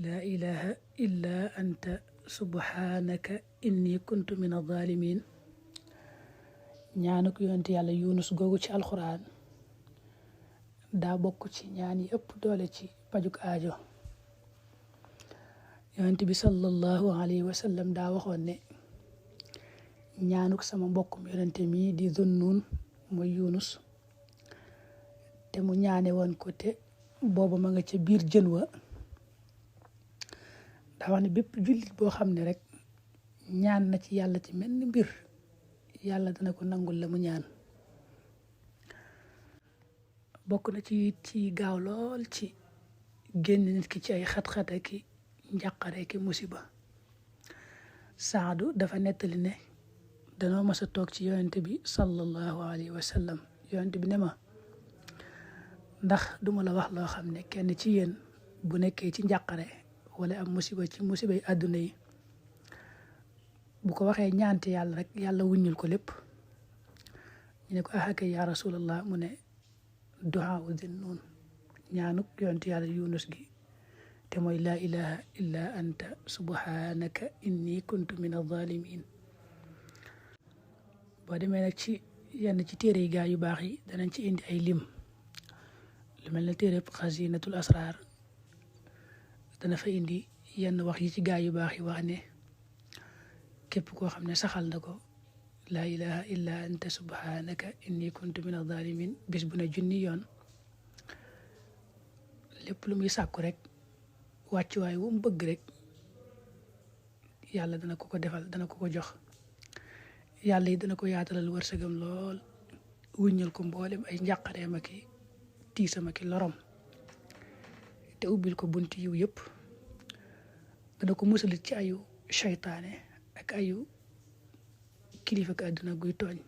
laa ilaha illa anta subhanaka inni kuntu min adh-dhalimin ñaanuk yonent yàlla yunus googu ci alxuraan daa bokk ci ñaan yi ëpp doole ci pajuk aajo. yonent bi sallallahu alayhi wa sallam daa waxoon ne ñaanuk sama mbokkum yonente mi di Zunnun mooy yunus te mu ñaane woon ko te booba ma nga ca biir jën wa daa wax ne bépp jullit boo xam ne rek ñaan na ci yàlla ci mel ni mbir yàlla dana ko nangul la mu ñaan. bokk na ci gaaw lool ci génn nit ki ci ay xat-xata ki njàqare ki musiba. Saadu dafa nettali ne danoo mas a toog ci yonent bi sallallahu alayhi wa sallam yonent bi ne ma ndax duma la wax loo xam ne kenn ci yéen bu nekkee ci njàqare wala am musiba ci musibay àdduna yi bu ko waxee ñaante yàlla rek yàlla wuññul ko lépp. ñu ne ko kay yaa rasulallah mu ne duhaa u Zunnun ñaanuk yonent yàlla yunus gi te mooy laa ilaha illa anta subhanaka inni kuntu min adh-dhalimin. boo demee nag ci yenn ci téere yi gaa yu baax yi danañ ci indi ay lim lu mel ne téere xasinatul asrar dana fa indi yenn wax yi ci gaa yu baax yi wax ne képp koo xam ne saxal na ko laa ilaha illa anta subhanaka inni kuntu min adh-dhalimin bis bu ne junni yoon lépp lu muy sàkku rek wàccuwaay wu mu bëgg rek yàlla dana ko ko defal dana ko ko jox. yàlla yi dana ko yaatalal wërsëgam lool wuññal ko mboolem ay njàqareem ak i tiisam ak i lorom te ubbil ko bunti yiw yëpp. dana ko musalit ci ayu seytaane ak ayu kilifa ak àdduna guy tooñ.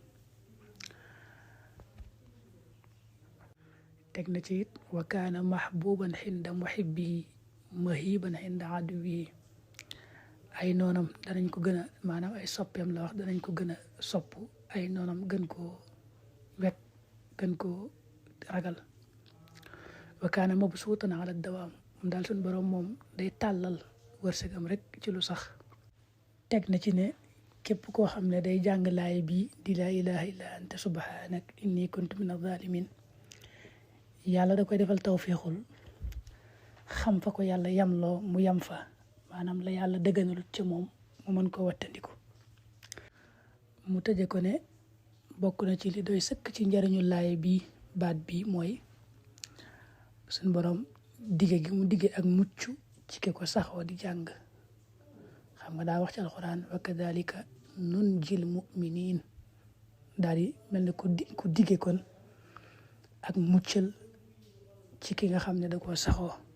teg na ci it wa kaana mahbuban xinda muhibbihi mahiban xinda aduwihi ay noonam danañ ko gën a maanaam ay soppeem la wax danañ ko gën a sopp ay noonam gën koo wekk gën koo ragal. wa kaana mabsuutan ala dawaam moom daal suñ borom moom day tàllal wërsëgam rek ci lu sax. teg na ci ne képp koo xam ne day jàng laay bii di laa ilaha illa anta subhanak inni kuntu min adh-dhalimin yàlla da koy defal tawfiixul xam fa ko yàlla yamloo mu yam fa maanaam la yàlla dëgganalut ci moom mu mën koo wattandiku. mu tëje ko ne bokk na ci li doy sëkk ci njariñu laay bii baat bi mooy suñ borom dige gi mu dige ak mucc ci ki ko saxoo di jàng. xam nga daa wax ci alxuraan wa kadhalika nunjil mu'minin daal di mel ne ku dige kon ak muccal ci ki nga xam ne da koo saxoo.